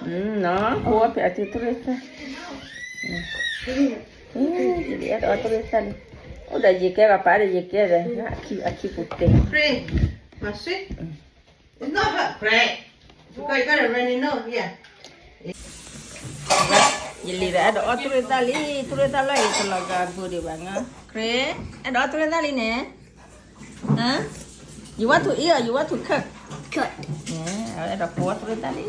နီၤ ဖိဝဲဖဲအသုတရ့ၣ်သၣ်, ယအဲၣ်ဒိးအီၣ်တရ့ၣ်သၣ်လံ, အိၣ်ဒီးယကဲဘၣ်ပာ်ဒီးယကဲဒီး အခံပူၤတဲ, ယလံၤဒီးအဲၣ်ဒိးအီၣ်တရ့ၣ်သၣ်လံ, တရ့ၣ်သၣ်လၢအံၤတလီၤဂာ်ဘိဒံးဘၣ်နီၤ, ခရ့, အဲၣ်ဒိးအီၣ်တရ့ၣ်သၣ်လံန့ၣ်, ယဝဲထူအံၤအီၤ ယဝဲထူခၢၣ်, အဲၣ်ဒိးဖိအီၣ်တရ့ၣ်သၣ်လံန့ၣ်,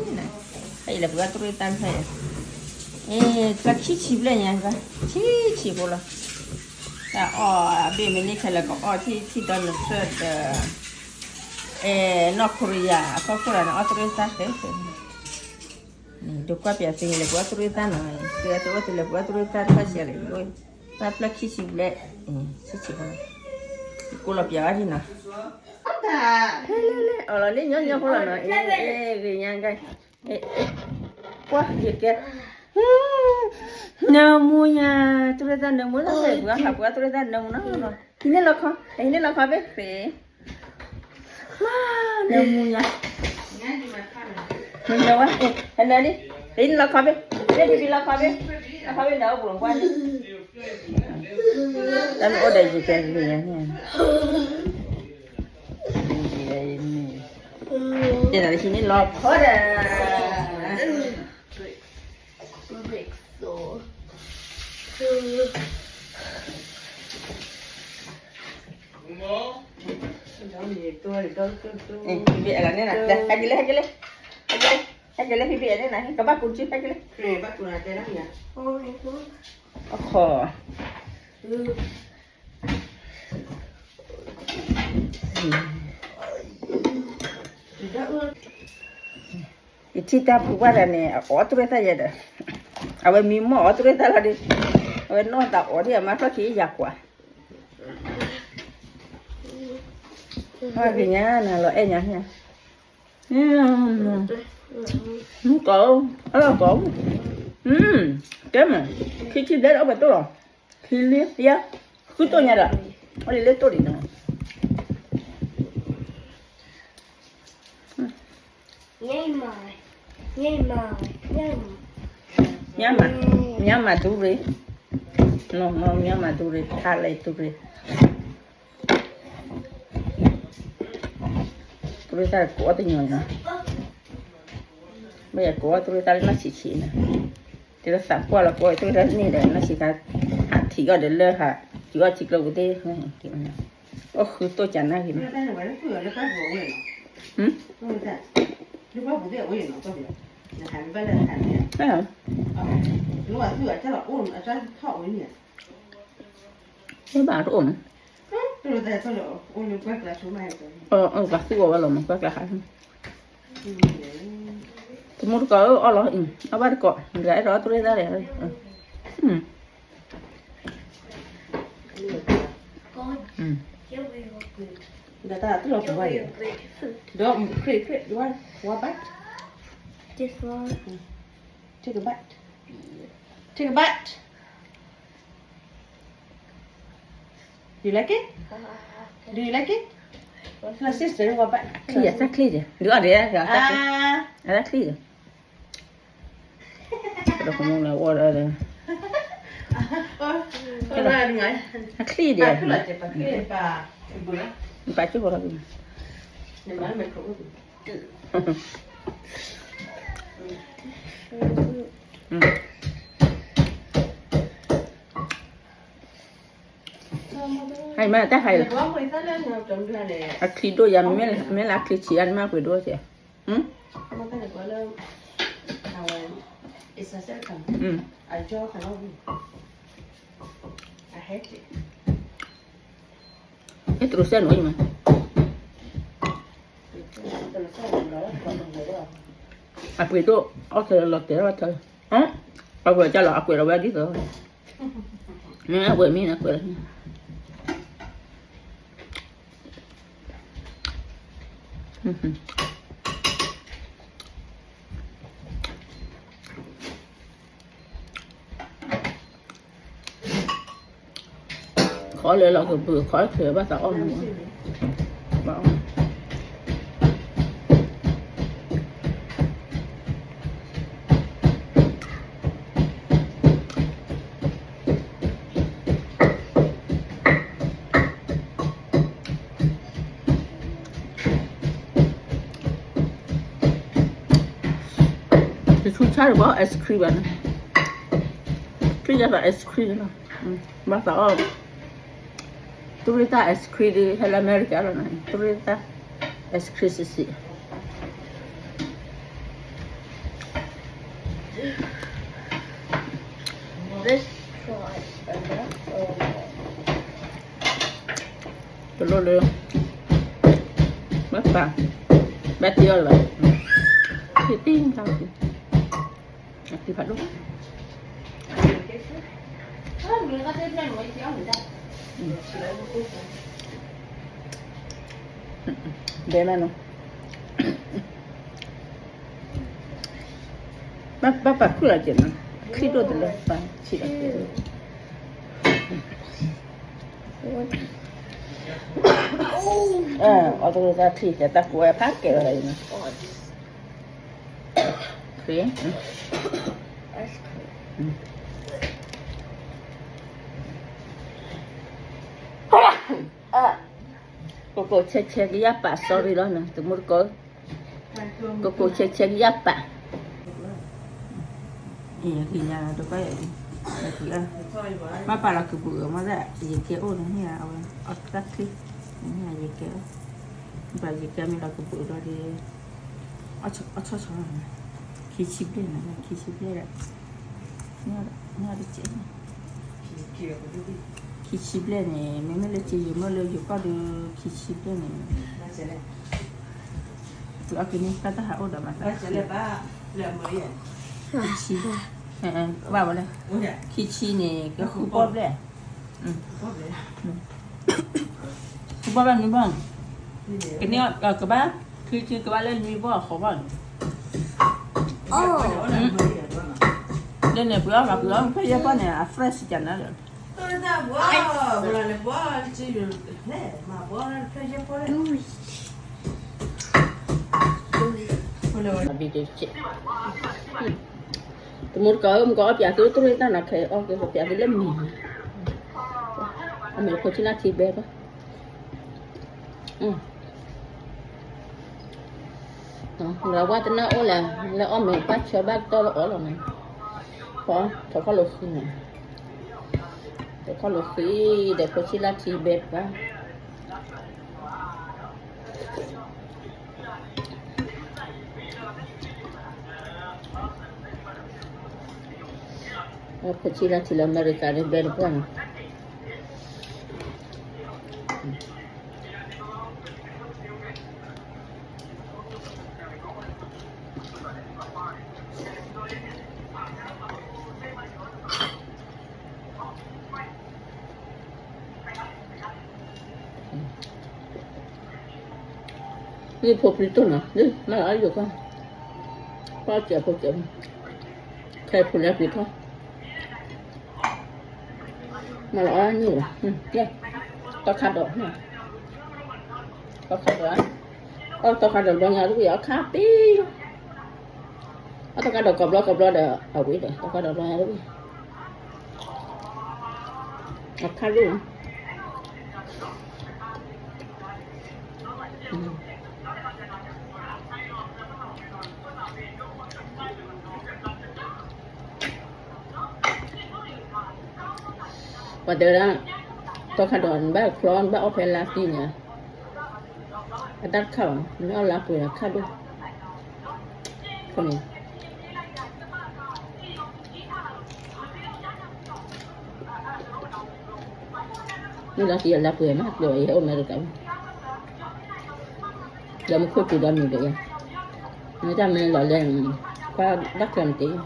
ဖဲအံၤလဲၤပှ့ၤအီၣ်တရ့ၣ်သၣ်ဖဲအံၤ, အ့ တၢ်ခံဆံဘျဲၣ်ညါ, ဆံဆံဖိလီၤ, တၢ်အီၣ်အဘ့ၣ်မ့ၢ်န့ၢ်ခဲလၢာ်ကအီၣ်ထံၣ်ထံၣ်ဒီနထၢၣ်ဒီး အဲ နီၢ်ခိရံယါ အဖီခိၣ်ဒီးန့ၣ် အီၣ်တရ့ၣ်သၣ်ဃဲဃဲ, ဒိကွၢ်ပၠးသုလဲၤပှ့ၤအီၣ်တရ့ၣ်သၣ်နီၤ, သုသုအိၣ်သုလဲၤပှ့ၤအီၣ်တရ့ၣ်သၣ်တဖၣ်ဆဲးလဲၣ်, တၢ်ဖျၢၣ်ခံဆံဘျဲၣ်, ဆံဆံဖိလီၤ, ကိးလီၤပၠးဝဲဒ်နီၤ, ဖဲလဲၣ်လဲၣ် အီၣ်လီၤလံညီညီဖိလီၤနီၤ, အ့ ဂ့ၤညါကါ ကွၢ်ယကဲ, နၢမူညါ, တရ့ၣ်သၣ်နၢမူနီၤ, ပှၤဟးပှ့ၤအီၣ်တရ့ၣ်သၣ်နၢမူနီၤ, ဟံးန့ၢ်လီခီ, ဟံးန့ၢ်လီခီဘ့ၣ်, နၢမူညါ, နၢဝဲ, နၢလံ, ဟံးန့ၢ်လီခီဘ့ၣ်, ဘ့ၣ်ဘံဘံလီခီဘ့ၣ်, လီခီဘ့ၣ်နၢအိၣ်ပူၤကွၢ်န့ၣ်, တၢ်မ့ၢ်အိၣ်ဒီးယကဲဂ့ၤညါန့ၣ် ယဲဒၣ်ဟံးန့ၢ်လီခီဒီး, ဟဲက့ၤလၢ ဟဲက့ၤလၢ, ဟဲက့ၤလၢ ဟဲက့ၤလၢ ဟဲက့ၤလၢ ဖံဖံအဲၣ်န့ၣ်နၤ ကဘၣ်ကူးစု ဟဲက့ၤလၢ, အခီ ယထံၣ်တၢ်ပူၤဘၣ်ဒီးန့ၣ် အအီၣ်တရ့ၣ်သၣ်ယဲဒီး, အဝဲမံမီၢ်အီၣ်တရ့ၣ်သၣ်လီၤဒီး, အဝဲနီၢ်သးအီၣ်ဒ်အမါဖျီၣ်ခံယၤကွၢ်, ဟဲက့ၤညါနၤလီၤအဲၣ်ညါ, ကိး, အလီၤကိး, ကဲမး, ခံထံၣ်ဘျဲၣ်ဒီးအဝဲတိၢ်လီၤ, ခံလံယါ, ဃုတိၢ်ညါဒီး, အီၣ်လံလၢတိၢ်ဒံးနီၤ ညါမး, ညါမးဒူရ့ၣ်, ညါမးဒူရ့ၣ် ဖးလဲၢ်ဒူရ့ၣ်, တရ့ၣ်သၣ်ကိးအီၣ်တညီနီၤ, ဘၣ်ယၤကိးအီၣ်တရ့ၣ်သၣ်လၢနီၢ်ဆံးဆံးနီၤ, တဲလၢသးပှၢ်လီၤကိးအီၣ်တရ့ၣ်သၣ်န့ၣ်ဒီး နီၢ်ဆံးခါ, ဟးထံးအီၣ်ဒီးလၢဟး, ထံးအီၣ်ထံးကျိပူၤသ့ၣ်, အိၣ်ဃုတိၢ်ကနၣ်ဂ့ၤနီၤ, ဘၣ်တအိၣ်မး, ပှၤသူၣ်အီၤဝဲလီၤမး ပှၤကျါဟး, တမူတကိးအီၣ်လီၤ, အဘၣ်တကိး, တဂၤအဲၣ်ဒိးအီၣ်တရ့ၣ်သၣ်လဲၣ်, ဒီးတၢ်တလီၤပူၤဘၣ်, ဒီးခရံာ်ခရံာ် what, what bite? This one. Take a bite. Take a bite. You like it? Do you like it? Let's just do one bite. ချံၣ်, တၢ်ချံၣ်ဒီး, ဒုးအီၣ်ဒီး, တၢ်ချံၣ်ဒီး, ဒီးကမူလၢအီၣ်ဒီး, တၢ်ချံၣ်ဒီး, ပာ်ကၠိၣ်ဃီလီၤ, ဟဲမးတၢ်ဟဲလီၤ, အချံဒိၣ်ယၤ, မ့ၢ်လၢအချံဆံးအါန့ၣ်မးပှ့ၤဒိၣ်စဲး, အဲတရူးစဲနအိၣ်မး, အပှ့ၤဒိၣ်, အီၣ်ထဲလီၤတဲာ်လီၤထဲ, အဝဲကလီၤ အကွဲးလီၤဝဲဒ်သိး, မ့ၢ်အဝဲမ့ၢ်အကွဲးလီၤ, ခီလၢလီၤကဘုး ခီလၢဘၣ်သးအီၣ်မူ, ဘၣ်အီၣ်, တဆူဆါတဘီ ice cream ဘၣ်န့ၣ်, ခရံာ်ယသး ice cream လီၤ, ဘၣ်သးအီၣ်, တူၢ်ရ့ၣ်တၢ် ice cream ဒ် ဟဲလၢအမဲရကၤလီၤန့ၣ် တူၢ်ရ့ၣ်တၢ် ice cream စံးစံး This price and that's all. တလိၣ်လၢ ဘၣ်ပာ် ဘၣ်တ့အီၤလၢၤဘၣ်, ယတ့ၢ်လၢ်က့ၤ အတံၤဖးဒိၣ်, ဒဲနၤနီၤ, ဘၣ်ပာ်ခုၣ်လီၤက့ၤနီၤ, ချံၣ်ဒိၣ်တလၢပာ်ဆံးလီၤက့ၤ, အီၣ်တရူၢ်တၢ်ထံၣ်ကဲတၢ်ကွဲဖးကဲလီၤနီၤ. ကိးကိးဆဲးဆဲးကယၢ်ပာ် sorry လီၤနီၤ တမူတကိး, ကိးကိးဆဲးဆဲးကယၢ်ပာ်, အံၤ ယကညါတကီၢ်ယဲၢ်, မ့ၢ်ပာ်လီၤကပူၤအၢမ့ၢ်ဒၣ် ယကဲအိၣ်န့ၣ် မ့ၢ်အဝဲ အီၣ်တၢ်ချံ, မ့ၢ်ယကဲအိၣ်, ဘၣ်ယကဲမ့ၢ်လီၤကပူၤဒီးဒ် အီၣ်ဆီဆီ, ခံဆံဘျဲၣ်န့ၣ် ခံဆံဘျဲၣ်ဒီး မ့ၢ်တကဲ, ခံဆံဘျဲၣ်န့ၣ် မ့မ့ၢ်လၢက့ယိၤမ့ၢ်လၢယိၤကီၢ်ဒီး ခံဆံဘျဲၣ်န့ၣ်, အကန့ၣ် တၢ်ဟးအိၣ်ဒီးမၤသး, ခံဆံဘျဲၣ်, ဘၣ်ဝဲလဲၣ်, ခံဆံန့ၣ် ကဃုဘီၣ်ဘျဲၣ် ဃုဘီၣ်ဘျဲၣ်နွံဘီၣ်, ကန့ၣ်ကဘၣ်, ခံဆံကဘၣ်လၢနွံဘီၣ်ဃိးဘီၣ်န့ၣ်, လၢန့ၣ် ပှ့ၤအီၣ်မး ပှ့ၤအီၣ်ဖဲယဲၢ်ဘီၣ်န့ၣ် အ fresh ကနၤဒီး တမူတကိးဧၢ မ့ၢ်ကအီၣ်ပၠးသုတရ့ၣ်တၢ်နီၤ ခဲအီၣ်က့ၤပၠးသုလၢမံၤ, အမဲာ်ဖိဆံလၢထံဘဲဘၣ်, လၢဝဲတနၢ်အိၣ်လဲၣ် လၢအီၣ်မဲာ်ပၢ်ဆၢဘၣ်တတီၢ်လၢအီၣ်လီၤန့ၣ်, ထီၣ်ခီၣ်လိာ်ဃံန့ၣ်, ထီၣ်ခီၣ်လိာ်ဃံ ဒီးဖိဆံလၢထံဘဲဘၣ် ဖိဆံလၢထံလၢအမဲရကၤန့ၣ် ဘဲတပှၢ်န့ၣ် လံၣ်ဖိပျံၤတိၢ်နီၤ လံၣ်မၤလီၤအါယိာ်ခီ, ပှၢ်စဲးဖိစဲး, ခဲဖိလၢပျံၤထီၣ်, မၤလီၤအါန့ၣ်လီၤ, တီခါဒီး, တီခါဒီး, အီၣ်တီခါဒီးဘျီညါတဝံၣ် အခါပ့ၤ အတကးဒီးကဘျီကဘျီဒီး အဝံၤဒီး တကးဒီးဘျီညါတဝံၣ် အခါဒိၣ်, ပှၤတဲဝဲဒၣ် တီခါဒီးနဘၣ်ချီ နဘၣ်အီၣ်ဖဲလါတံၢ်န့ၣ် အတၢ်တခါဘၣ် နအီၣ်လါပှဲၤအခါဒိၣ်, မ့ၢ်လါတံၢ်အလါပှဲၤမး ကျဲၤဝဲယဟဲအိၣ်အမဲရကၤ, ဒီးမူခိၣ်စူၤဒီးမုာ်ဒီးယၤ, မ့ၢ်တၢ်မ့ၢ်လီၤလဲၣ်, ကွၢ်ဘၣ်ကျဲၤမတ့ၢ်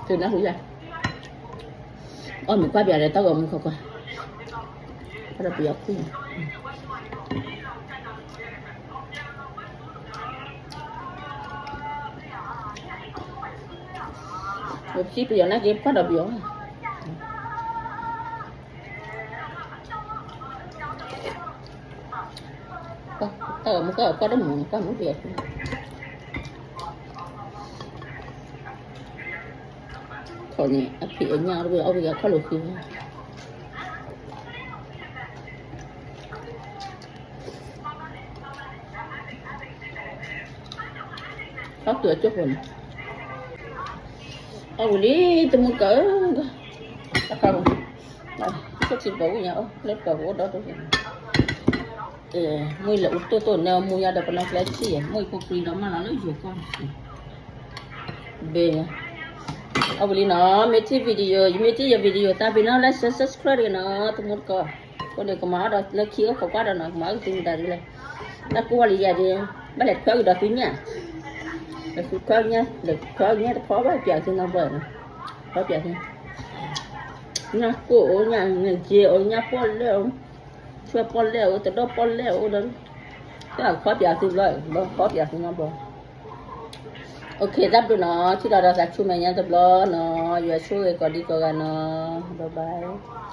သုနၢ်ဟူယၤ, အီၣ်မ့ၤကွၢ်ပၠးဒီးတၢ်ဂီၤမူခီကွၢ်, တၢ်ဒီးပယီၤခူၣ်, ပစံးပယီၤနာ်က့ ကွၢ်ဒီးပယီၤ တၢ်ဂီၤမူကွၢ်ကွၢ်တမုာ် ကွၢ်မုာ်ပယီၤခူၣ် တ ခီန့ၣ် အဖံးအညၣ်တဝဲ အီၣ်ဝံၤအီခီၣ်လိာ်ဃံဘၣ်. အီၣ်တုၤအကၠိၢ်ဖိန့ၣ် အီၣ်ဝံၤလံ တမူတကိးဧၢ, တခါဘၣ်, ခိၣ်ထံပှၤအိၣ်ညါအိၣ် လၢပှၤကအိၣ်ဒီးတဝဲ, မုၢ်လဲၤအူတိၢ်တိၢ်နဲမူညါဒီးပနီၣ်ကျဲထံၣ်ယဲ မုၢ်ဖိခွံဒီးမၢလီၤလၢယိၤကီၢ်န့ၣ် ဘ့ၣ်, အဝဲလံနီၤ မ့ၢ်ထံၣ် video ယမ့ၢ်ထံၣ်ယ video သးပ့ၤနီၣ် like share subscribe တဂ့ၤနီၤ တမူတကိး, အဃိန့ၣ် ကမၤအီၣ်ဒီးလၢခံအိၣ်ခိးကွၢ်ဒီးနီၤ ကမၤအီၣ်ကသံမတၤဒ်လဲၣ်, တၢ်ကိၢ်ဝဲလံယၤဒ်, ဘၣ်လဲၤခွဲကဒီးသုညၣ်, လဲၤခွဲညၣ် လဲၤခွဲညၣ်တဖီဘၣ်ပၠးသုနီတဘျီနီၤ, ဖီပၠးသု, ညၣ်ကိၢ်အိၣ် ညၣ်နက့အိၣ် ညၣ်ပီၣ်လဲၣ်အိၣ်, ဆွဲပီၣ်လဲၣ်အိၣ် တဒီၣ်ပီၣ်လဲၣ်အိၣ်ဒီး, တၢ်ဖီပၠးသုဘျီ, ဖီပၠးသုနီတဘျီ. OK တၢ်ဘျုးနီၤ ထံၣ်ဒီးဒီးသးဆူမဲာ်ညါတဘျီနီၤ ယွၤဆိၣ်ဂ့ၤကိးဒံကိးဂၤနီၤ bye bye.